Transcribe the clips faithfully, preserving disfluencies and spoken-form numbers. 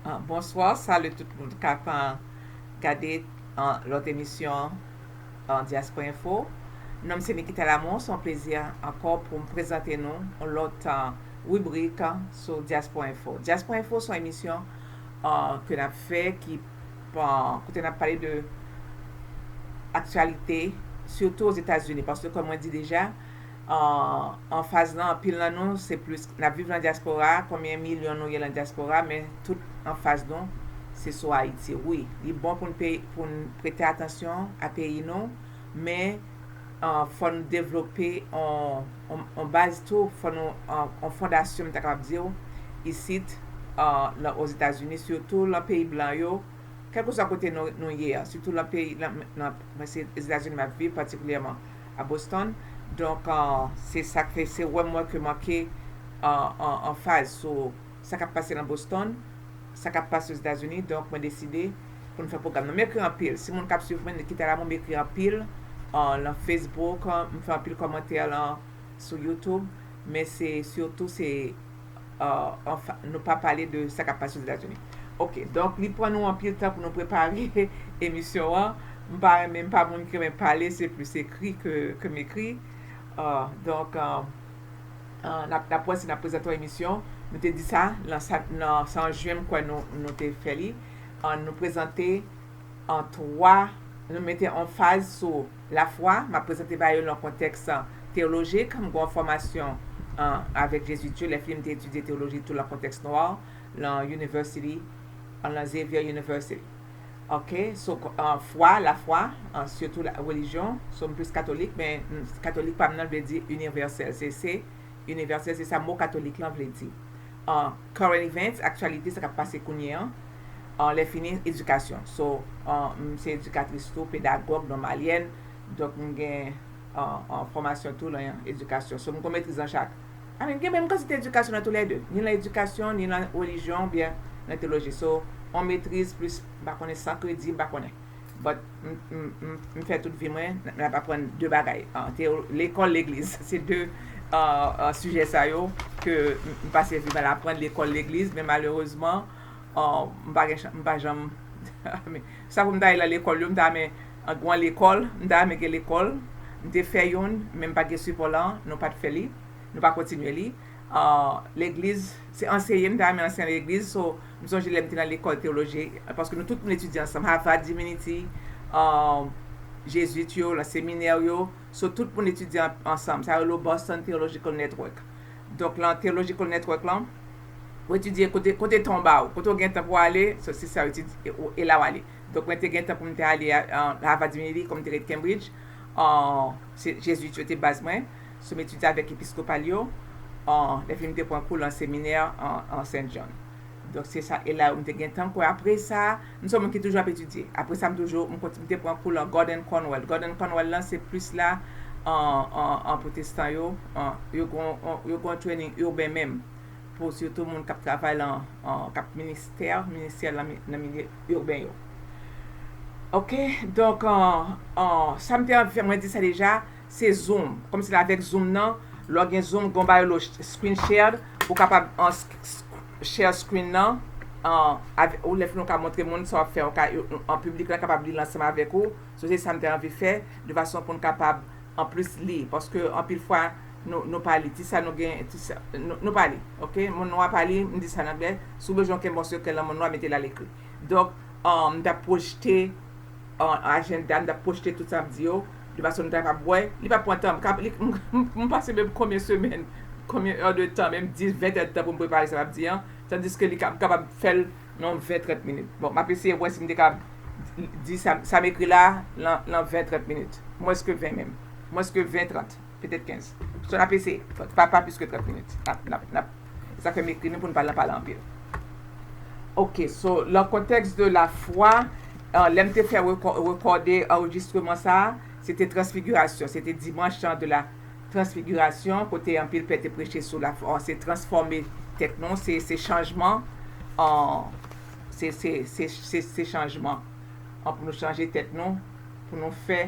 Ah, bonswa, salut tout moun k ap ah, gade ah, lòt emisyon ah, Diaspora Info. Non m se Nikita Lamont, se yon plezi ankò pou m prezante nou yon lòt ah, ribrik ah, sou Diaspora Info. Diaspora Info se yon emisyon ah, ke n ap fè ki ah, kote n ap pale de aktyalite, sitou Ozetazini, paske kòm mwen di deja, an, anfaz lan, anpil nan nou, se plis, n ap viv nan dyaspora, konbyen milyon nou ye nan dyaspora, men tout anfaz nou, se sou Ayiti. Wi, li bon pou n peye, pou n prete atansyon a peyi nou, men ah, fò n devlope on, on, on baz tou, fò nou, on, on fondasyon, m ta kapab di w, isit, ah, nan Ozetazini, sitou nan peyi blan yo, kèlkeswa kote nou, nou ye a, sitou nan peyi, nan, nan, mwen se Ozetazini m ap viv, patikilyèman a Boston. Donk, ah, se sa k fè, se wè m wè ke manke an, an, an faz sou sa k ap pase nan Boston, sa k ap pase Ozetazini. Donk, mwen deside pou n fè pwogram nan. M ekri anpil. Si moun k ap swiv mwen, Nikita Lamont, m ekri anpil ah, nan Facebook, ah, m fè anpil kòmantè lan sou YouTube, men se sitou se ah, anfa, nou pa pale de sa k ap pase Ozetazini. Ok, donk li pran nou anpil tan pou nou prepare emisyon an. M pa renmen, m pa moun ki renmen pale, se plis ekri ke, ke m ekri. Ah, donk, ah, ah, n ap, n ap wè si n ap prezante yon emisyon. Nou te di sa, nan sa, nan, se an jen, m kwè nou, nou te fè li. Ah, nou prezante an twa, nou mete anfaz sou lafwa, m ap prezante ba yo nan kontèks teyolojik, m gen yon fòmasyon ah, avèk Jezwit yo, lè fini m te etidye teyoloji tou nan kontèks nwa, nan University, ah, nan Xavier University. Ok, so, ah, fwa, lafwa, ah, sitou la, relijyon, so m plis katolik, men mm, katolik pa m nan vle di inivèsèl, se, se inivèsèl, se sa mo katolik lan vle di. Ah, current events, aktyalite, sa k ap pase kounye an. Ah, lè fini, edikasyon. So, ah, m se edikatris tou, pedagòg, nòmalyèn, donk m gen ah, ah, fòmasyon tou nan edikasyon. So, m gen metriz nan chak. I mean, gen menm kantite edikasyon nan toulède, ni nan edikasyon, ni nan relijyon, oubyen nan teyoloji. So, on metriz plis, m pa konnen, san kredi, m pa konnen. But m, m, m, m fè tout vi mwen, m ap aprann de bagay. Ah, teyo, lekòl, legliz. Se de ah, ah, sijè sa yo ke m, m pase vi m al aprann, lekòl, legliz, men malerezman, ah, m pa gen chan, m pa janm, sa pou m ta al nan lekòl yo, m ta renmen ah, gen lekòl, m ta renmen gen lekòl, m te fè youn, men m pa t gen sipò lan, nou pa t fè li, nou pa kontinye li. Ah, legliz, se anseye, m ta renmen anseye nan legliz, so, m sonje lè m te nan lekòl teyoloji, paske nou tout moun etidye ansanm, Harvard Divinity, ah, Jezwit yo, nan seminè yo, so, tout moun etidye an, ansanm, sa yo rele Boston Theological Network. Donk, lan Theological Network lan, ou etidye kote, kote tan w ba ou, kote w gen tan pou w ale, so, se sa ou etidye, e, ou, e la w ale. Donk, mwen te gen tan pou m te ale a, a, Harvard Divinity, kòm m te ret Cambridge, ah, se Jezwit yo te baz mwen, so, m etidye avèk episkopal yo, ah, lè fini m te pran kou lan seminè an, an Saint John. Donk, se sa, e la m te gen tan, kwè, apre sa, m se yon moun ki toujou ap etidye. Apre sa, m toujou, m konti, m te pran kou lan Gordon Conwell. Gordon Conwell lan, se plis la, an, an, an pwotestan yo, an, yo gon, an, yo gon training urbain menm, pou sitou moun k ap travay lan, an, k ap ministè, ministè lan mi, nan milye urbain yo. Ok, donk, an, an, sa m te anvi fè, mwen di sa deja, se Zoom. Kòmsi la avèk Zoom nan, lè w gen Zoom, gen yon bagay yo rele screen shared, ou kapab an sk, sk, share screen nan, an, avè, ou lè fini w ka montre moun sa w ap fè, w ka, an piblik la kapab li l ansanm avèk ou. So, se sa m te anvi fè, de fason pou n kapab, anplis, li. Paske, anpil fwa, nou, nou pa li. Ti sa nou gen, ti sa, nou, nou pa li. Ok? Moun nwa pa li, m di sa nan anglè. Si w bezwen yon kenbe yon sekrè lan moun nwa, mete l alekri. Donk, an, m t ap pwojte, an, ajanda, m t ap pwojte tout sa m di yo, de fason m ta kapab wè, li p ap pran tan. M ka, li, m, m, m pase menm konbyen semèn, konbyen è de tan, menm dis, ven è de tan pou m prepare sa m ap di an, tandiske li ka, m kapab fè l nan ven, trant minit. Bon, m ap eseye wè si m te kapab di sa, sa m ekri la, lan, lan ven, trant minit. Mwens ke ven menm. Mwens ke ven, trant. Petèt kenz. So, n ap eseye. Pa, pa plis ke trant minit. N ap, n ap, n ap. Sa fè m ekri nou pou n pa al nan pale anpil. Ok, so, lan kontèks de lafwa, euh, lè m te fè rekò, rekòde anrejistreman sa a, se te Transfigurasyon, se te dimanch de la Transfigurasyon, kote anpil pè te preche sou lafwa, se transfòme tèt nou, se, se chanjman, euh, se, se, se, se, se chanjman. An, pou nou chanje tèt nou, pou nou fè,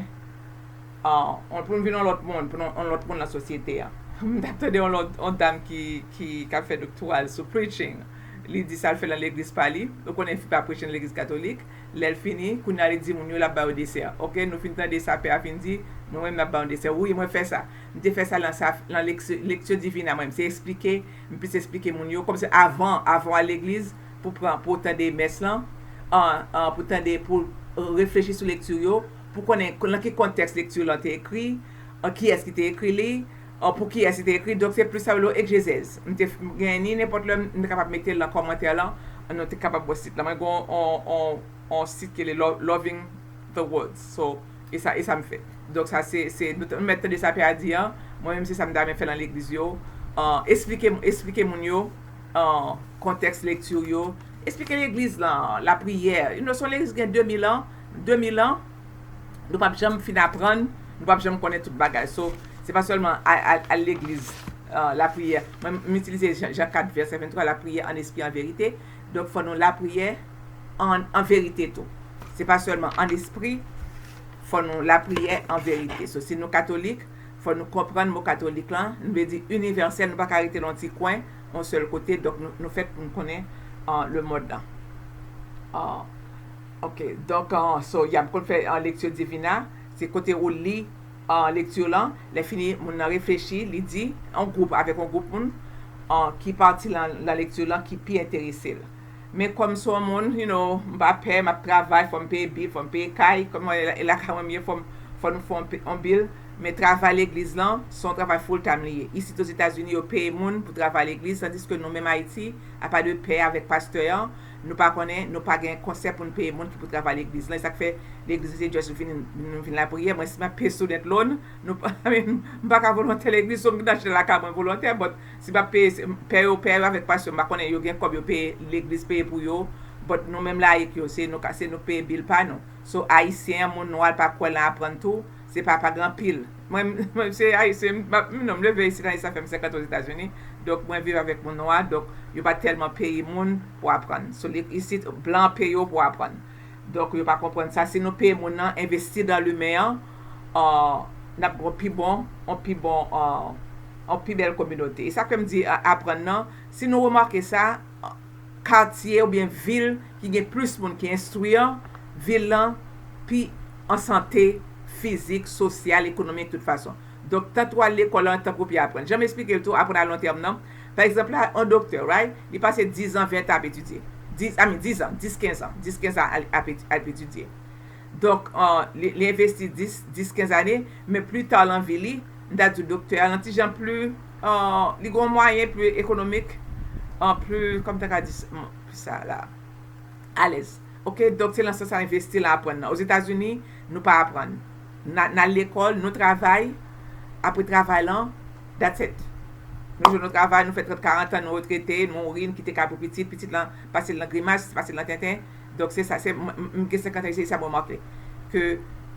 ah, on, pou nou vin yon lòt moun, pou nou yon lòt moun nan sosyete a. M t ap tande yon lòt, yon dam ki, ki, k ap fè doktora l sou preaching. Li di sa l fè nan legliz pa li. Ou konnen fi pa preche nan legliz katolik. Lè l fini, kounye a li di moun yo l ap ba yo desè. Oke, nou fin tande sa pè a fin di, nou menm n ap ba nou desè. Wi, mwen fè sa. M te fè sa nan sa, nan lekti, lekti divina mwen. M se eksplike, m plis eksplike moun yo. Kòmsi avan, avan w al legliz, pou pran, pou w tande mès lan, an, an, pou tande, pou reflechi sou lekti yo, pou konnen nan ki kontèks lekti lan te ekri, an, kiyès ki te ekri li, an, pou kiyès li te ekri. Donk, se plis sa yo rele egzejèz. M te f-, m gen ni nenpòt lè, m te kapab mete l nan kòmantè lan, nou te kapab wè sit lan. Mwen gen on, on, on sit ki rele Lo-, Loving the Words. So, e sa, e sa m fè. Donk, sa se, se, nou t-, nou mèt tande sa pè a di an. Mwen menm, se sa m ta renmen fè nan legliz yo. An, eksplike, eksplike moun yo, an, kontèks lekti yo. Eksplike legliz lan, lapriyè. You know, se yon legliz ki gen de mil an, de mil an, nou p ap janm fin aprann, nou p ap janm konnen tout bagay. So, se pa sèlman al, al, al legliz, an, lapriyè. Mwen, m itilize Jan, Jan kat, vèsè venntwa, lapriyè an espri, an verite. Donk, fò nou lapriyè an, an verite tou. Se pa sèlman an espri, fò nou lapriyè an verite. So, si nou katolik, fò nou konprann mo katolik lan, nou vle di inivèsèl, nou pa ka rete nan yon ti kwen, yon sèl kote, donk nou, nou fèt pou nou konnen, an, lemond lan. An, oke, donk, an, so, y ap konn fè, an, lekti divina, se kote ou li, an, lekti lan, lè fini, moun nan reflechi, li di, an gwoup, avèk yon gwoup moun, an, ki pati lan, lan lekti lan ki pi enterese l. Men kòm se yon moun, you know, m pa pè, m ap travay, fò m peye bil, fò m peye kay, kòm e la, e lakay mwen m ye, fò m, fò nou fè yon pe-, yon bil. Men travay legliz lan, se yon travay full time li ye. Isit Ozetazini, yo peye moun pou travay legliz, tandiske nou menm Ayiti, apa de pè avèk pastè an, nou pa konnen, nou pa gen konsèp pou n peye moun ki pou travay legliz lan. E sa k fè legliz yo te just vin, nou vin lapriyè. Mwen, si m ap peye student loan, nou pa, m pa ka volontè legliz, so m vin achte lakay mwen volontè, but si m ap peye, se, pè yo, pè yo avèk pastè, m pa konnen yo gen kòb yo peye, legliz peye pou yo, but nou menm layik yo, se nou ka, se nou k peye bil pa nou. So, Ayisyen an, moun nwa l pa kwè nan aprann tou, se pa, pa gen anpil. Mwen, mwen se Ayisyen, m, m, non, m leve isit, sa fè m senkant Ozetazini, donk mwen viv avèk moun nwa, donk yo pa tèlman peye moun pou aprann. So, li, isit, blan peye yo pou aprann. Donk, yo pa konprann sa. Si nou peye moun nan envesti nan limen an, an, n ap gen yon pi bon, yon pi bon, an, yon pi bèl kominote. E sa k fè m di, a, aprann nan, si nou remake sa, katye oubyen vil ki gen plis moun ki enstwi an, vil lan pi an sante fizik, sosyal, ekonomik, tout fason. Donk, tanto w al lekòl an, tankou pi aprann. Jan m eksplike l tou, aprann a lon tèm nan. Pa egzanp la, yon doktè, right? Li pase diz an, ven an ap etidye. Diz, I mean, diz an, dis, kenz an. Dis, kenz an al, ap eti-, ap etidye. Donk, an, li, li envesti dis, dis, kenz ane, men pli ta lan vi li, m ta di w doktè a, nan ti jan pli, an, li gen yon mwayen pli ekonomik, an, pli, kòman m ta ka di s-, m, sa la, alèz. Oke, donk se lan sans sa envesti lan aprann nan. Ozetazini, nou pa aprann. N a, n al lekòl, nou travay, apre travay lan, that's it. Nou jwenn yon travay, nou fè trant, karant an, nou retrete, nou mouri, nou kite kay pou pitit, pitit lan pase l nan grimas, pase l nan tenten. Donk se sa, se, m, m, m gen senkant an, se sa m remake. Ke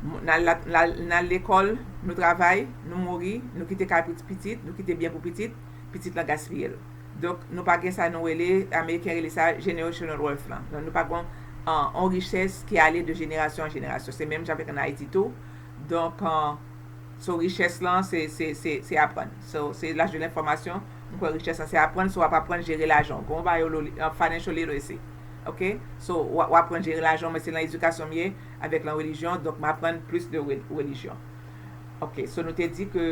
m, n al la, n al, n al lekòl, nou travay, nou mouri, nou kite kay pou pitit, nou kite byen pou pitit, pitit lan gaspiye l. Donk, nou pa gen sa nou rele, Ameriken rele sa generational wealth lan. Donk, nou pa gen, an, on richès ki ale de jenerasyon an jenerasyon. Se menm jan avèk ann Ayiti tou. Donk, an, so richès lan, se, se, se, se aprann. So, se laj de lenfòmasyon. M kwè richès lan se aprann. So, w ap aprann jere lajan w. Gen yon bagay yo rele, an, financial literacy. Oke? So, w, w aprann jere lajan w, men se lan edikasyon m ye, avèk lan relijyon. Donk, m aprann plis de re-, relijyon. Oke, so nou te di ke,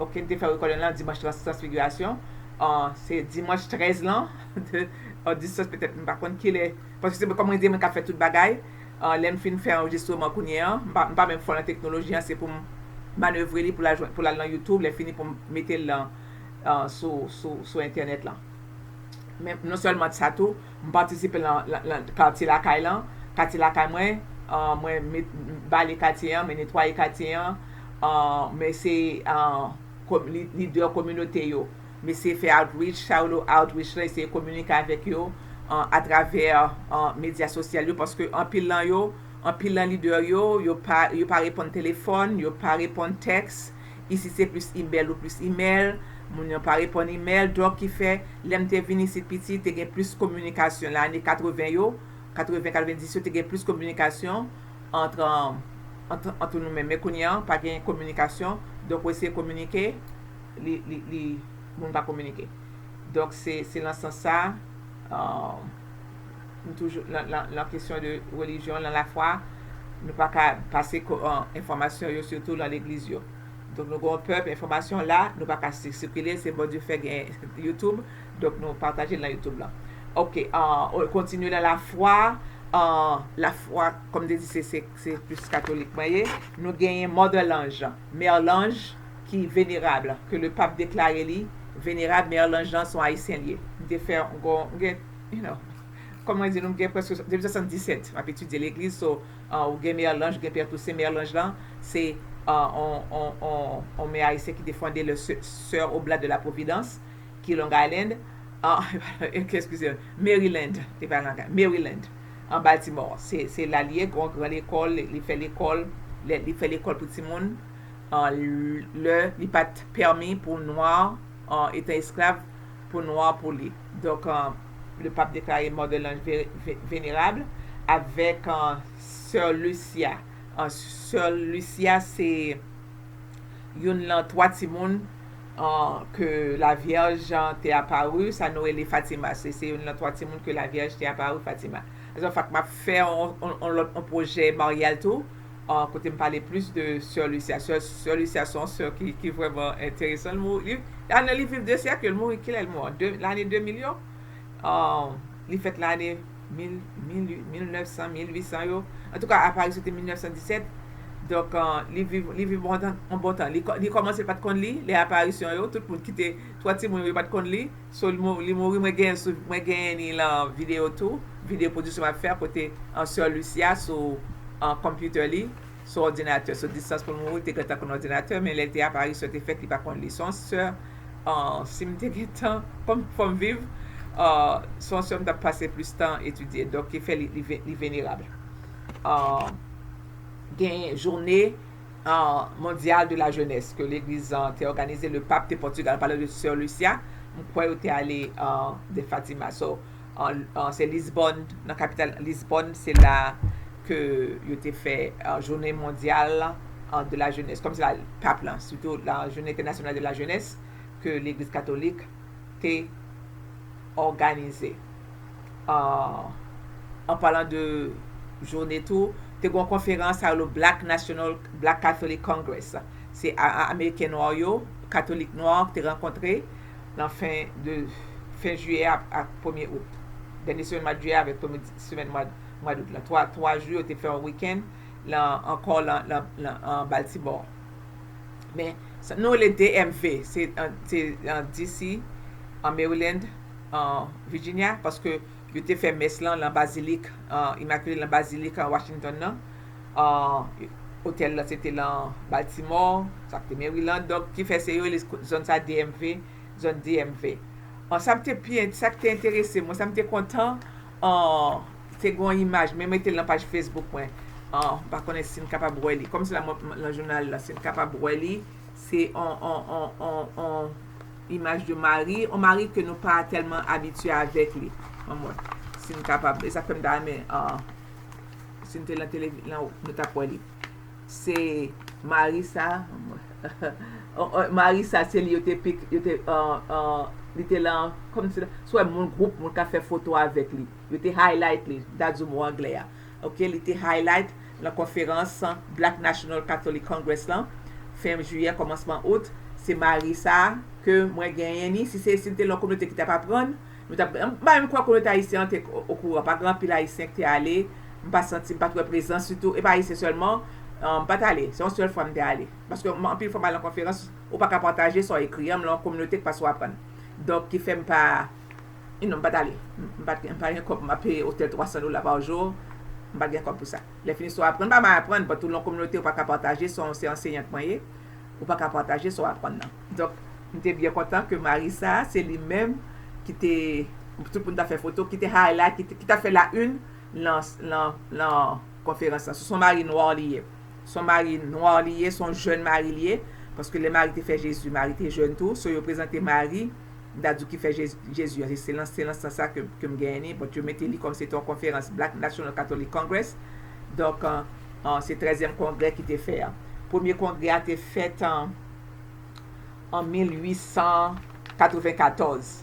oke, n te fè rekòd lan dimanch trans-, transfigirasyon. An, se dimanch trèz lan, de, an, distans petèt, m pa konn kilè. Paske se kòm mwen di, mwen k ap fè tout bagay. An, lè m fin fè anrejistreman kounye a, m pa, m pa menm fò nan teknoloji an, se pou m manevre li pou l al jwenn, pou l al nan YouTube, lè fini pou m mete l lan, an, sou, sou, sou entènèt lan. Men non sèlman sa tou, m patisipe lan, lan, lan katye lakay lan, katye lakay mwen, an, mwen met, m bale katye an, mwen netwaye katye an, an, mwen eseye, an, kom-, li-, lidè kominote yo. Mwen eseye fè outreach, sa yo rele outreach lan, eseye kominike avèk yo, an, atravè, an, medya sosyal yo, paske anpil lan yo, anpil lan lidè yo, yo pa, yo pa reponn telefòn, yo pa reponn tèks. Isit se plis imèl ou plis imèl. Moun yo pa reponn imèl. Donk, ki fè, lè m te vin isit piti, te gen plis kominikasyon. Lane katreven yo, katreven, katrevendis yo, te gen plis kominikasyon ant, ant, ant nou menm. Men kounye a, pa gen kominikasyon. Donk, ou eseye kominike, li, li, li, moun pa kominike. Donk, se, se lan sans sa, um, nou toujou nan, nan, nan kesyon de relijyon, nan lafwa, nou pa ka pase ko- uh, enfòmasyon yo sitou nan legliz yo. Donk nou gen yon pèp, enfòmasyon la, nou pa ka si- sikile, se Bondye fè gen YouTube, donk nou pataje l nan YouTube lan. Ok, uh, kontinye nan lafwa, uh, lafwa, kòm te di, se, se, se plis katolik mwen ye. Nou genyen Mother Lange, Mère Lange, ki venerab, ke le pap deklare li venerab, Mère Lange lan se yon ayisyen li ye. M te fè, m gen, m gen, you know, kòman di, nou gen prèske, depi swasanndisèt, m ap etidye legliz, so, uh, ou gen Mère Lange, ou gen Pè Tousen. Mère Lange lan, se, uh, on, on, on, on mè ayisyen ki te fonde le Sè- Sœurs Oblates de la Providence, ki Long Island, uh, eskize m, Maryland, te pa Long Island, Maryland, an Baltimore. Se, se la li ye, gon gran lekòl, li, li fè lekòl, li, li fè lekòl pou timoun, uh, lè li pa t pèmi pou nwa, uh, etan esklav, pou nwa pou li. Donk, uh, le pap deklare Mother Lange ve- ve- venerab avèk, uh, Sœur Lucia. Uh, Sœur Lucia se youn lan twa timoun, uh, ke la Vyèj te apari, sa nou rele Fatima. Se, se youn lan twa timoun ke la Vyèj te apari, Fatima. An fèt, m ap fè on, on, on lòt, on pwojè maryal tou, uh, kote m pale plis de Sè Lucia. Sè, Sè Lucia se yon sè ki, ki vrèman enteresan. Li mouri, li, ah non, li viv de syèk, li mouri, kilè li mouri? De, lane de mil yo? Uh, li fèt lane mil, mil, mil nèf san, mil uit san yo. Antouka, aparisyon te mil nèf san disèt. Donk, uh, li viv, li viv bon tan, yon bon tan. Li kò- li kòmanse, li pa t konn li, lè aparisyon yo, tout moun ki te, twa timoun yo, yo pa t konn li. So, li mou- li mouri, mwen genyen sou- mwen genyen li lan videyo tou, videyo pwodiksyon m ap fè kote an Sè Lucia sou an computer li, sou òdinatè. So, distans pou l mouri, li te gentan konn òdinatè, men lè l te aparisyon te fèt, li pa konn li. Se yon sè, uh, si m te gentan, fò m, fò m viv, uh, se yon sè m t ap pase plis tan etidye. Donk, ki fè li, li ve- li venerab. Uh, gen jounen, uh, mondyal de la jenès ke legliz an te òganize, le pap te Pòtigal, an palan de Sè Lucia, m kwè yo te ale, uh, de Fatima. So, an, an, se Lisbòn, nan kapital Lisbòn, se la ke yo te fè, uh, jounen mondyal, uh, de la jenès, kòm se la pap lan, sitou la jounen entènasyonal de la jenès ke legliz katolik te òganize. Uh, an palan de jounen tou, te gen yon konferans sa yo rele Black National, Black Catholic Congress. Se a- a- Ameriken nwa yo, katolik nwa, te rankontre nan fen de, fen jiyè ak, ak premye out. Dènye semèn mwa jiyè avèk premye semèn mwa, mwa dout la. Twa, twa jou yo te fè yon wikenn lan, ankò lan, lan, lan, an Baltimore. Men, sa- nou rele D M V, se, an, se, an, D C, an Maryland, an Virginia, paske yo te fè mès lan, lan bazilik, an, Imakile, lan bazilik an Washington nan. An, otèl lan, se te lan Baltimore, sa ki te Maryland. Donk, ki fè se yo rele zòn sa D M V, zòn D M V. An, sa m te pi, sa ki te enterese mwen, sa m te kontan, an, te gen yon imaj, men mete l nan paj Facebook mwen. An, m pa konnen si n kapab wè li. Kòm se la mwen, lan jounal la, si n kapab wè li, se on, on, on, on, on imaj de Mari, on Mari ke nou pa tèlman abitye avèk li. Ban m wè. Si n kapab, e sa fè m ta renmen, an, si n te lan televi-, lan, nou t ap wè li. Se Mari sa, Mari sa, se li yo te pik, yo te, an, an, li te lan, kòm si, si w wè moun, gwoup moun ka fè foto avèk li. Yo te highlight li, m ta di w mo anglè a. Ok, li te highlight lan konferans Black National Catholic Congress lan, fen jiyè, kòmansman out. Se Mari sa ke mwen genyen ni, si se, si n te lan yon kominote ki t ap aprann, nou t ap, m pa menm kwè kominote ayisyen an te o- okouran. Pa gen anpil ayisyen ki te ale, m pa santi, m pa t wè prezans sitou, e pa ayisyen sèlman, an, m pa t ale. Se yon sèl fwa m te ale. Paske m- anpil fwa m al nan konferans, ou pa ka pataje sa w ekri an, m lan yon kominote k pa sa w aprann. Donk, ki fè m pa, you know, m pa t ale. M pa t gen, m pa gen kòb, m ap peye otèl twa san dola pa jou, m pa t gen kòb pou sa. Lè fini sa w aprann, pa mal aprann, but ou lan yon kominote, ou pa ka pataje, se yon, se anseyant mwen ye, ou pa ka pataje sa w aprann nan. Donk, m te byen kontan ke Mari sa, se li menm ki te, tout moun ta fè foto, ki te highlight, ki te, ki ta fè la une lan, lan, lan konferans lan. Se yon mari nwa li ye. Se yon mari nwa li ye, se yon jèn mari li ye. Paske lè Mari te fè Jezi, Mari te jèn tou. So, yo prezante Mari, m ta di w ki fè Jezi, Jezi an. Se, se lan, se lan sans sa ke, ke m genyen ni. But yo mete li kòm se te yon konferans Black National Catholic Congress. Donk, an, an, se trèzyèm kongrè ki te fè an. Premye kongrè a te fèt an, an mil uit san katrevenkatòz.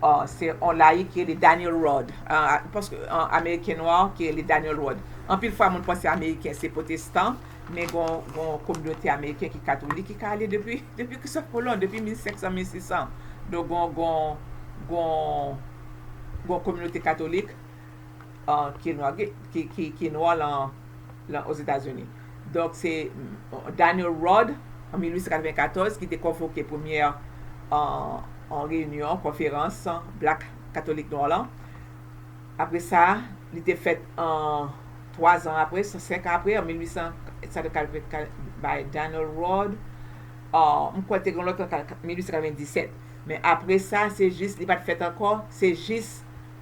Uh, se yon layik ki rele Daniel Rod, uh, paske uh, Ameriken nwa ki rele Daniel Rod. Anpil fwa moun panse Ameriken se pwotestan, men gon gon kominote Ameriken ki katolik ki ka ale depi depi Christophe Colomb, depi mil senk san, mil sis san. Donk gon gon gon gon kominote katolik uh, ki nwa ki, ki, ki, ki nwa lan, lan Ozetazini. Donk se Daniel Rod an mil uit san katreven katòz ki te konvoke premyè uh, an reyinyon, konferans Black Katolik Nwa lan. Apre sa, li te fèt an twa zan apre, senk an apre, an mil uit san, sa te kal fèt kal- by Daniel Rod. Uh, m kwè te gen lòt an ka- mil uit san katreven disèt. Men apre sa, se jis, li pa t fèt ankò, se jis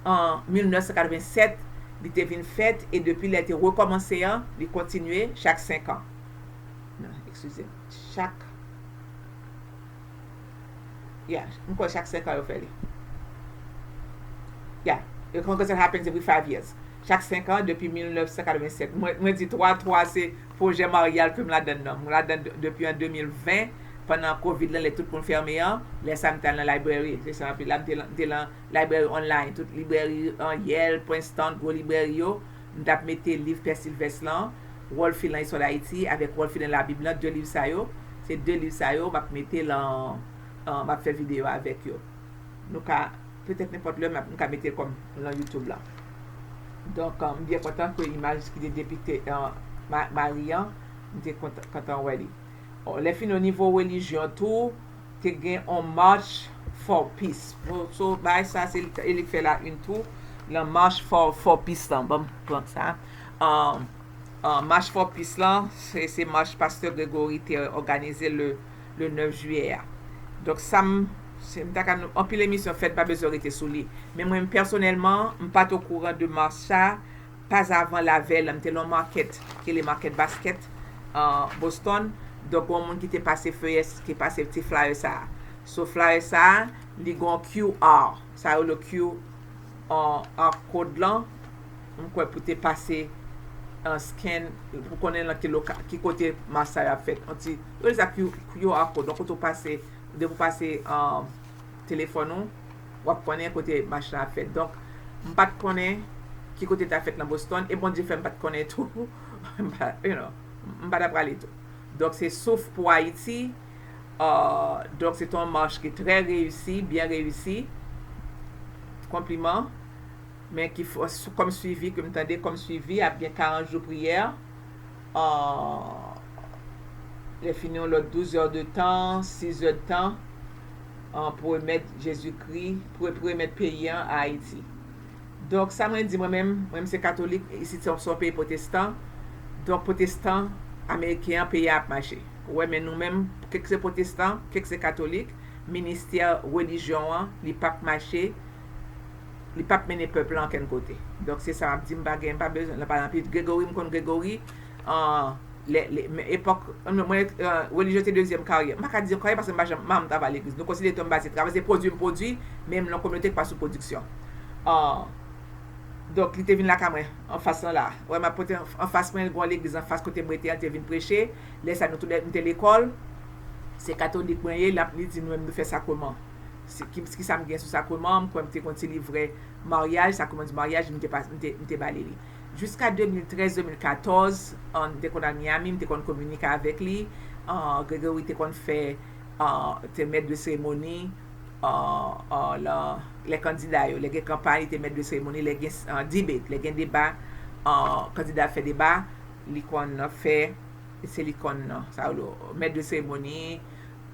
an mil nèf san katreven sèt, li te vin fèt, e depi lè te rekòmanse an, li kontinye chak senk an. Non, eskize m. Chak Yeah, m kwè chak senk an yo fè li. Yeah, the congress that happens every five years. Chak senk an depi mil nèf san katreven sèt. Mwen, mwen di twa twa se pwojè Marial ke m ladann nan. M ladann depi an de mil ven, pandan Covid lan, lè tout moun fèmen an, lè sa m t al nan library. Se sa, anpil la, m te lan- m te lan library online, tout library an Yale, Princeton, gwo library yo. M t ap mete liv Pè Silvès lan, Wòl Filan Istwa Dayiti avèk Wòl Filan Labib lan, de liv sa yo, se de liv sa yo m ap mete lan, uh, m ap fè videyo avèk yo. Nou ka, petèt nenpòt lè, m ap- m ka mete l kòm lan YouTube lan. Donk, uh, m byen kontan ke imaj ki te depikte uh, Ma- Mari an, m te kontan, kontan wè li. Oh, lè fini o nivo relijyon tou, te gen on March for Peace. So, so bagay sa, se li, e li k fè la une tou. Lan March for, for Peace lan, ban m pran sa. Um, uh, March for Peace lan, se, se mach Pastè Gregory te òganize le, le nèf jiyè a. Donk, sa m, se, m ta ka, anpil emisyon fèt, m pa bezwen rete sou li. Men mwen, pèsonèlman, m pa t okouran de mach sa, pazavan lavèy la, m te lan market, ki le market basket, uh, Boston. Donk, yon moun ki te pase feyè, ki pase ti flyer sa a. So, flyer sa a, li gon Q R. Sa yo le Q R code lan. M kwè pou te pase an scan, pou konnen lan ki loka, ki kote mach sa yo ap fèt. Yon ti, yo rele sa Q, QR code. Donk, kote w pase, depi w pase, um, telefòn ou, w ap konnen kote mach la ap fèt. Donk, m pa t konnen ki kote l ta fèt lan Boston, e Bondye fè m pa t konnen tou. M pa, you know, m pa ta prale tou. Donk, se Souf pou Ayiti. Uh, donk, se te yon mach ki trè reyisi, byen reyisi. Konpliman. Men ki fò, kòm swivi, ke m tande kòm swivi, ap gen karant jou priyè. Ah, lè fini yon lòt douz è de tan, sis è de tan, ah, pou remèt Jezikri, pou, pou remèt peyi an a Ayiti. Donk, sa mwen di, mwen menm, mwen menm se katolik, isit se yon, se yon peyi pwotestan. Donk, pwotestan ameriken an, peyi a ap mache. Ou wè, men nou menm, kèk se pwotestan, kèk se katolik, ministè relijyon an, li p ap mache, li p ap mennen pèp la ankenn kote. Donk, se sa m ap di, m pa gen, m pa bezwen, la pa anpil. Gregory, m konn Gregory, ah, lè, lè, men epòk, mwen, ah, relijyon te dezyèm karyè. M pa ka di karyè paske m pa janm, manman m travay legliz. Nou konsidere tou m pa se travay, se pwodui m pwodui, men m nan kominote k pa sou pwodiksyon. Ah, donk, li te vin lakay mwen, anfas lan la. Wè, m ap pote anfas mwen, gen yon legliz anfas kote m rete an, li te vin preche. Lè sa, nou tou lè, m te lekòl. Se katolik mwen ye, l ap, li di nou menm nou fè sakreman. Se, ki, ki sa m gen sou sakreman, m kwè m te gon ti livrè maryaj, sakreman di maryaj, m te pa, m te, m te ba li li. Jiska de mil trèz, de mil katòz, an, m te konn al Miami, m te konn kominike avèk li. An, Gregory te konn fè, an, te mèt de seremoni, an, an, lan, lè kandida yo, lè gen kanpay, li te mèt de seremoni, lè gen, an, debate, lè gen deba, an, kandida fè deba, li konn fè, se li konn, sa yo, mèt de seremoni,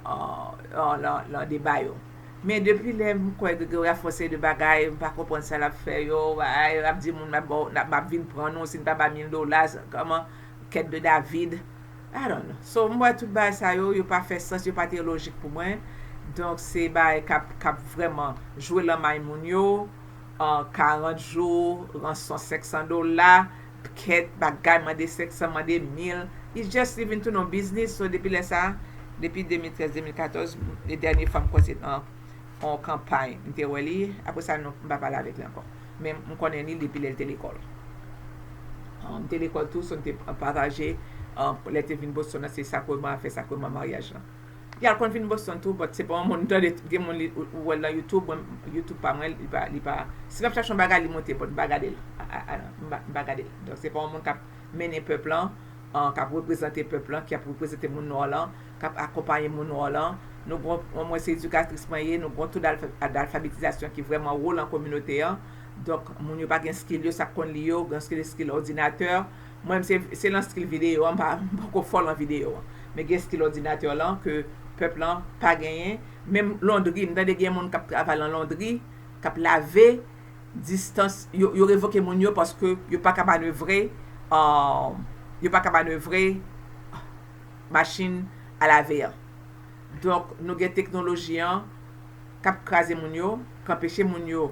an, an, lan, lan deba yo. Men depi lè m kwè Gregory ap fè yon seri de bagay, m pa konprann sa l ap fè yo, bagay, l ap di moun, m ap, ba w, m ap vin pran nou, si n pa ba mil dola, sa, kòman, kèt de David, I don't know. So, m wè tout bagay sa yo, yo pa fè sans, yo pa te lojik pou mwen. Donk, se bagay k ap, k ap vrèman jwe lan may moun yo, an karant jou, ranson senk san dola, kèt bagay, mande senk san, mande mil. It's just even to no business. So, depi lè sa, depi de mil trèz, de mil katòz, e dènye fwa m kwè se nan yon kanpay, m te wè li. Apre sa, non, m pa pale avèk li ankò. Men m konnen li depi lè l te lekòl. Ah, m te lekòl tou, so m te pataje, ah, lè te vin Boston nan, se sakreman, fè sakreman maryaj lan. Li al konn vin Boston tou, but se pa yon moun m tande gen moun li, ou, ou wè l nan YouTube, mwen, YouTube pa mwen, li pa, li pa, si m ap chache yon bagay, li monte, but m pa gade l. A, a, a, m pa, m pa gade l. Donk, se pa yon moun k ap mennen pèp lan, an, k ap reprezante pèp lan, ki ap reprezante moun nwa lan, k ap akonpaye moun nwa lan. Nou gon, mwen, se edikatris mwen ye, nou gon tou dalfa-, dalfabetizasyon ki vrèman wo lan kominote an. Donk, moun yo pa gen skill yo, sa k konn li yo, gen skill, skill òdinatè. Mwen, se, se lan skill videyo an, m pa, m poko fò lan videyo an. Men gen skill òdinatè lan ke pèp lan pa genyen. Menm londri, m tande gen moun k ap travay lan londri, k ap lave, distans, yo, yo revoke moun yo paske yo pa ka manevre, um, yo pa ka manevre machin a lave an. Donk, nou gen teknoloji an k ap kraze moun yo, k anpeche moun yo,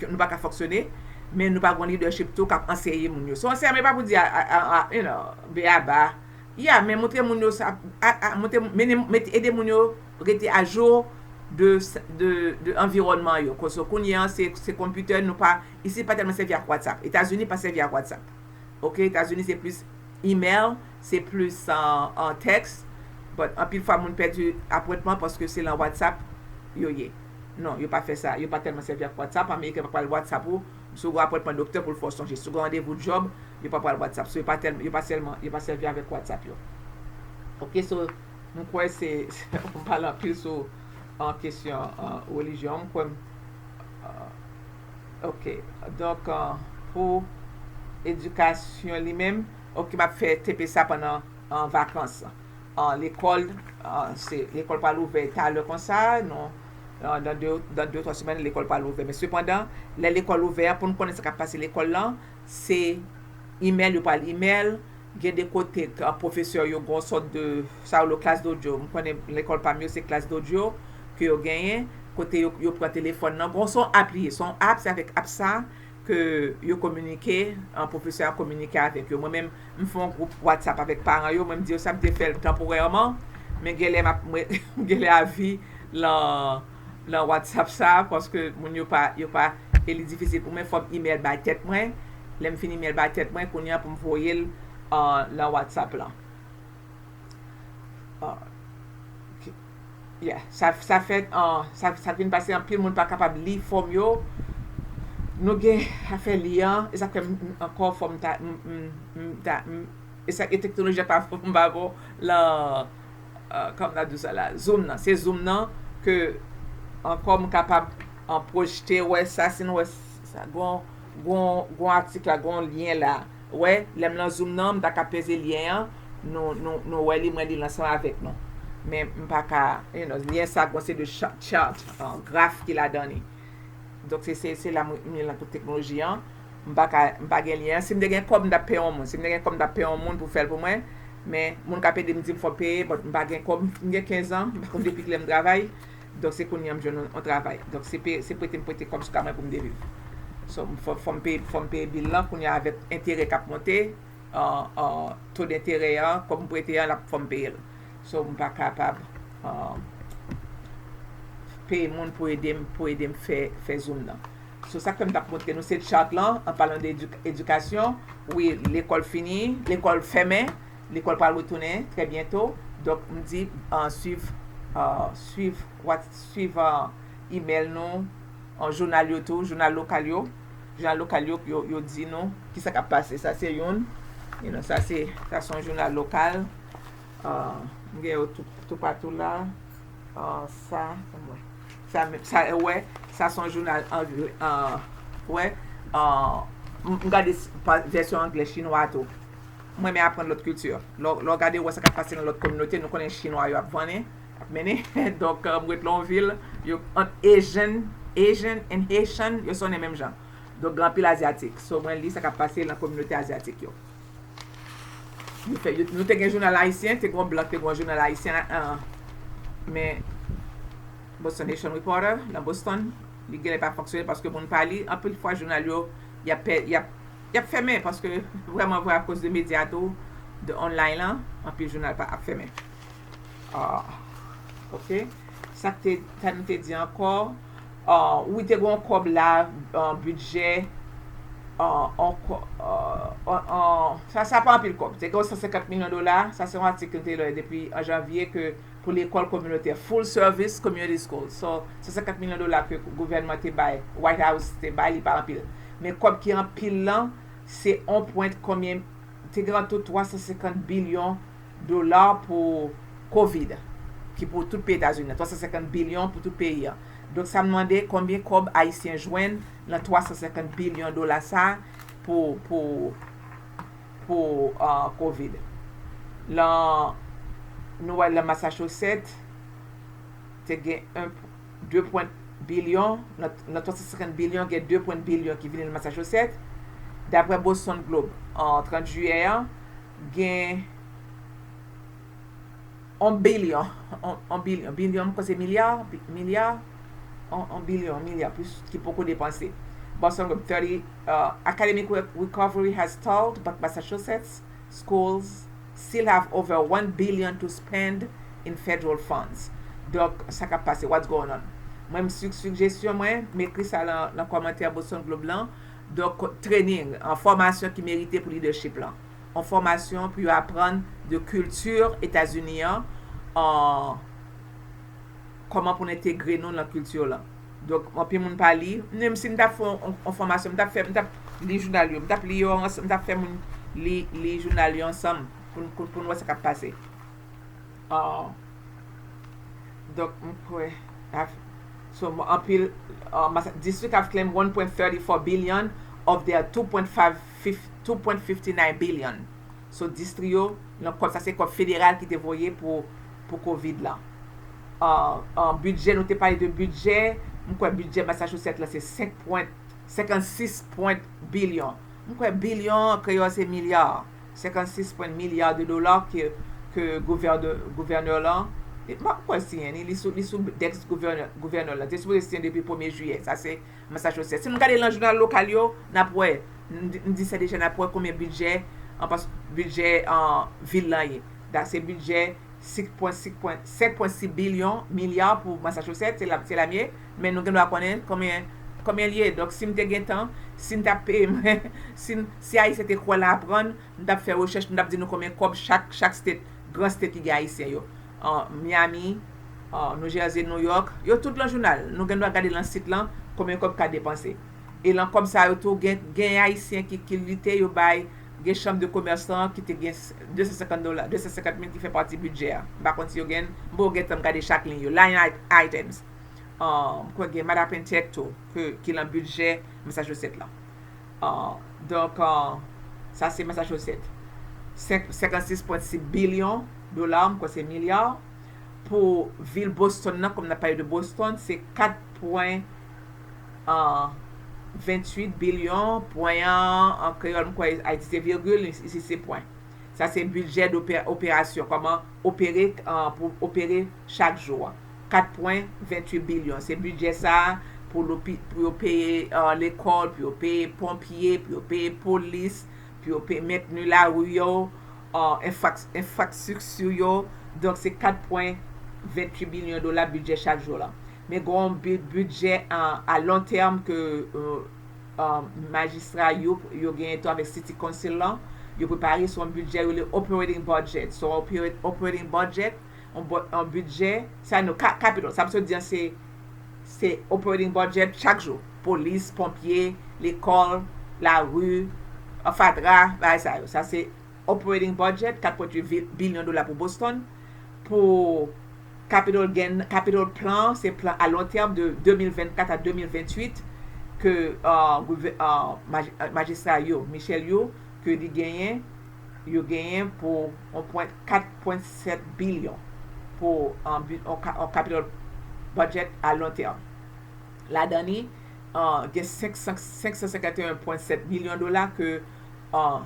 nou pa ka fonksyone, men nou pa gen lidèchip tou k ap anseye moun yo. So, ansèyman, e pa pou di a, a, a, a, you know, beyaba. Ya, men montre moun yo sa, a, a, montre, mennen, met, ede moun yo rete ajou de, de, de anviwònman yo. Koso kounye an, se, se konpitè, nou pa, isi pa tèlman sèvi ak WhatsApp. Etazini pa sèvi ak WhatsApp. Ok, Etazini se plis email, se plis an, an tèks. But anpil fwa moun pèdi apwentman paske se lan WhatsApp yo ye. Non, yo pa fè sa. Yo pa tèlman sèvi ak WhatsApp. Ameriken pa pral WhatsApp ou. Si w gen apwentman doktè pou l fè w sonje. Si w gen randevou djòb, yo pa pral WhatsApp. So, yo pa tèl, yo pa sèlman, yo pa sèvi avèk WhatsApp yo. Ok, so, m kwè se, m pale anpil sou an kesyon an relijyon. M kwè m, an, ok, donk, an, pou edikasyon li menm, ok, m ap fè T P sa pandan an vakans. An, lekòl, an, se, lekòl pral ouvè talè konsa, non, an, dan de, dan de, twa semèn, lekòl pral ouvè. Men sepandan, lè lekòl ouvè an, pou n konnen sa k ap pase lekòl lan, se email, yo pral email, gen de kote, an, pwofesè yo gen yon sòt de, sa yo rele klas dodyo. M konnen lekòl pa m yo, se klas dodyo ke yo genyen, kote yo, yo pran telefòn nan. Bon, se yon app li ye, se yon app, se avèk app sa ke yo kominike, an, pwofesè a kominike avèk yo. Mwen menm, m fè yon gwoup WhatsApp avèk paran yo, mwen m di yo sa m te fè l tanporèman, men genlè m ap, mwen, genlè avi lan, lan WhatsApp sa, paske moun yo pa, yo pa, e li difisil pou mwen, fò m email bay tèt mwen, lè m fin email bay tèt mwen, kounye a pou m voye l, an, lan WhatsApp lan. Ah, ok. Yeah, sa, sa fè, ah, sa, sa vin pase anpil moun pa kapab li fòm yo. Nou gen afè li an, e sa fè m, m, ankò fò m ta, m, m, m ta, m, e sa, e teknoloji a pa fè m pa bon, lan, ah, kòman n ap di sa la, Zoom nan. Se Zoom nan ke ankò m kapab, ah, pwojte, wè sa, si nou wè sa, gon, gon, gon atik la, gon lyen la. Wè, lè m lan Zoom nan, m ta ka peze lyen an, nou, nou, nou wè li, mwen li l ansanm avèk nou. Men m pa ka, you know, lyen sa, gon se de cha-, chart, ah, graf ki ladan li. Donk, se, se, se la mwen, mwen lan tout teknoloji an. M pa ka, m pa gen lyen an. Si m te gen kòb, m t ap peye yon moun. Si m te gen kòb, m t ap peye yon moun pou fè l pou mwen. Men, moun k ap ede m di m fò m peye, but m pa gen kòb. M gen kenz an, m pa konn depi kilè m travay. Donk, se kounye a m jwenn yon, yon travay. Donk, se pe-, se prete m prete kòb sou ka mwen pou m te viv. So, m fò, fò m peye, fò m peye bil lan, kounye a avèk enterè k ap monte, an, an, to denterè an, kòb m prete an, l ap fò m peye l. So, m pa kapab, an, peye moun pou ede m, pou ede m fè, fè Zoom nan. So, sa k fè m t ap montre nou se chart lan, an palan de edik-, edikasyon. Wi, lekòl fini, lekòl fèmen, lekòl pral retounen trè byento. Donk, m di, an, swiv, an, swiv, what, swiv, an, email nou, an, jounal yo tou, jounal lokal yo. Jounal lokal yo, yo, yo di nou kisa k ap pase. Sa se youn. You know, sa se, sa se yon jounal lokal. Ah, m gen yo tou, toupatou la. Ah, sa, sa, sa, wè, sa se yon jounal anglè, ah, wè, ah, m, m gade s-, pa, vèsyon anglè chinwa tou. M renmen aprann lòt kilti. Lè, lè w gade, w wè sa k ap pase nan lòt kominote, nou konnen chinwa yo ap vannen, ap mennen. Donk, ah, m ret lan yon vil, yo, ant Asian, Asian and Haitian, yo sonnen menm jan. Donk, gen anpil azyatik. So, mwen li sa k ap pase lan kominote azyatik yo. Yo fè, yo, nou te gen jounal ayisyen, te gen yon blan, te gen yon jounal ayisyen, an, men Boston Haitian Reporter, nan Boston, li genlè pa fonksyone paske moun pa li. Anpil fwa, jounal yo, y ap pè-, y ap, y ap fèmen paske, vrèman vre, akoz de medya tou, de online lan, anpil jounal pa ap fèmen. Ah, ok. Sa k te, sa nou te di ankò? Ah, wi, te gen yon kòb la, ah, bidjè, an, an, an, an, sa, sa pa anpil kòb. Te gen yon san senkant milyon dola, sa se yon atik ke te lè depi an janvye ke pou lekòl kominotè, full service community school. So, san senkant milyon dola ke gouvènman te bay, White House te bay, li pa anpil. Men kòb ki anpil lan, se yon pwen konbyen, te gen an tou twa san senkant bilyon dola pou kovid, ki pou tout peyi Etazini, twa san senkant bilyon pou tout peyi an. Donk, sa mande konbyen kòb Ayisyen jwenn nan twa san senkant bilyon dola sa pou, pou, pou uh, kovid. Lan, nou wè lan Massachusetts, te gen de pwen bilyon, nan, nan twa san senkant bilyon, gen de pwen bilyon ki vini nan Massachusetts. Daprè Boston Globe, an trant jiyè an, gen yon bilyon, yon bilyon, bilyon, m panse milya, milya, yon bilyon, milya plis ki poko depanse. Boston Globe, thirty, uh, academic recovery has stalled, but Massachusetts schools still have over one billion to spend in federal funds. Donk, sa k ap pase, what's going on? Mwen, m sijestyon mwen, m ekri sa lan, lan kòmantè Boston Globe lan. Donk, training, an fòmasyon ki merite pou leadership lan. An fòmasyon pou yo aprann de kilti Etazini an, an kòman pou n entegre nou nan kilti lan. Donk, anpil moun pa li. Menm si m t ap fè yon fòmasyon, m t ap fè, m t ap li jounal yo, m t ap li yo ansanm, m t ap fè moun li, li jounal yo ansanm pou, pou, pou n wè sa k ap pase. Uh, donk, m kwè, so, anpil, uh, district have claimed one point thirty-four billion of their two point five, two point fifty-nine billion. So, distri yo, nan kòb, sa se kòb federal ki te voye pou, pou kovid lan. Uh, uh, bidjè, nou te pale de bidjè, m kwè bidjè Massachusetts la se senk pwen, senkannsis pwen bilyon. M kwè bilyon an kreyòl se milya. Senkannsis pwen milya de dola ke, ke gouvènè, gouvènè lan, m pa kwè siyen, li, li sou, li sou dèks gouvènè, gouvènè lan. Te sipoze siyen depi premye jiyè. Sa se Massachusetts. Si nou gade lan jounal lokal yo, n ap wè, m di, m di sa deja, n ap wè konbyen bidjè, an pas, bidjè an vil lan ye. Da se bidjè senk pwen senk bilyon, milya pou Massachusetts, se la, se la m ye, men nou gen dwa konnen konbyen, konbyen l ye. Donk, si m te gen tan, si n t ap peye mwen, si, si Ayisyen te kwè lan aprann, m t ap fè rechèch, m t ap di nou konbyen kòb chak, chak state, gran state ki gen Ayisyen yo. An Miami, an New Jersey, New York, yo tout lan jounal. Nou gen dwa gade lan sit lan, konbyen kòb ka depanse. E lan kòb sa yo tou, gen, gen Ayisyen ki, ki lite, yo bay, gen chanm de komès lan ki te gen de san senkant dola, de san senkant mil ki fè pati bidjè a. M pa konn si yo gen, m poko gen tan m gade chak liy yo. Line it-, items. Ah, m kwè gen Mad Apprentice tou, ke, ki lan bidjè Massachusetts lan. Ah, donk, ah, sa se Massachusetts. Senk, senkannsis pwen sis bilyon dola, m kwè se milya. Pou vil Boston nan, kòm n ap pale de Boston, se kat pwen, ah, venntuit bilyon, pwen an, an kreyòl, m kwè Ayiti se virgil, isi se pwen. Sa se bidjè dopè-, operasyon, kòman opere, ah, pou opere chak jou an. Kat pwen venntuit bilyon. Se bidjè sa a pou lopi-, pou yo peye, ah, lekòl, pou yo peye ponpye, pou yo peye polis, pou yo peye mentni lari yo, ah, enfrak-, enfrastrikti yo. Donk, se kat pwen venntuit bilyon dola bidjè chak jou lan. Men gen yon bi-, bidjè a, a lon tèm ke, euh, euh, majistra yo, yo genyen tou avèk City Council lan. Yo prepare, se yon bidjè yo rele operating budget. Se yon opera-, operating budget, yon bo-, yon bidjè, sa nou, ka-, capital, sa m sot di an, se, se operating budget chak jou. Polis, ponpye, lekòl, lari, fatra, bagay sa yo. Sa se operating budget, kat pwen uit bilyon dola pou Boston. Pou capital gain, capital plan, se plan a lon tèm de de mil vennkat a de mil ventuit ke, euh, gouvè-, euh, maj-, euh, majistra yo, Michelle yo, ke li genyen, yo genyen pou yon pwen, kat pwen sèt bilyon pou, euh, bi-, yon ka-, yon capital budget a lon tèm. Ladan li, euh, gen senk san, senk san senkant e yon pwen sèt milyon dola ke, euh,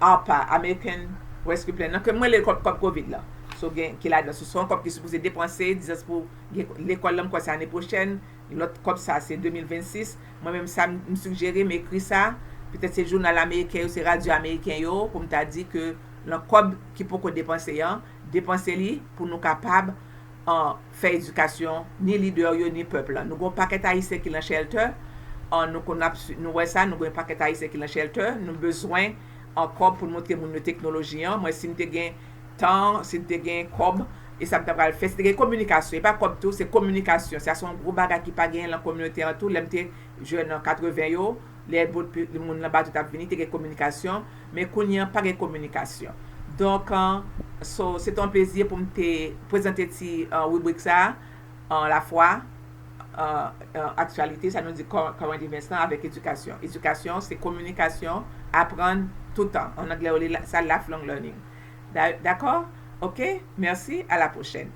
ARPA, American Rescue Plan, nan ke mwen rele kòb, kòb kovid la. So, gen, ki ladan, so, se yon kòb ki sipoze depanse, dizans pou gen lekòl lan, m kwè se ane pwochèn, lòt kòb sa se de mil vennsis. Mwen menm sa m, m sijere, m ekri sa, petèt se jounal ameriken yo, se radyo ameriken yo, pou m ta di ke nan kòb ki poko depanse an, depanse li pou nou kapab, an, fè edikasyon ni lidè yo ni pèp la. Nou gen yon pakèt Ayisyen ki lan shelter, An, nou konn ap swi- nou wè sa, nou gen pakèt Ayisyen ki nan shelter, nou bezwen an kòb pou n montre moun yo teknoloji an. Mwen, si m te gen tan, si m te gen kòb, e sa m ta pral fè, si te gen kominikasyon, e pa kòb tou, se kominikasyon. Sa se yon gwo bagay ki pa genyen nan kominote an tou. Lè m te jèn an katreven yo, lè bout pi- moun nan bato t ap vini, te gen kominikasyon, men kounye an pa gen kominikasyon. Donk, an, so, se te yon plezi pou m te prezante ti an, ribrik sa an, lafwa, an, an, aktyalite, sa nou di cur- current events lan avèk edikasyon. Edikasyon, se kominikasyon, aprann toutan. An anglè, yo rele sa lifelong learning. Da- Dakò? Ok? Mèsi, a la pwochèn.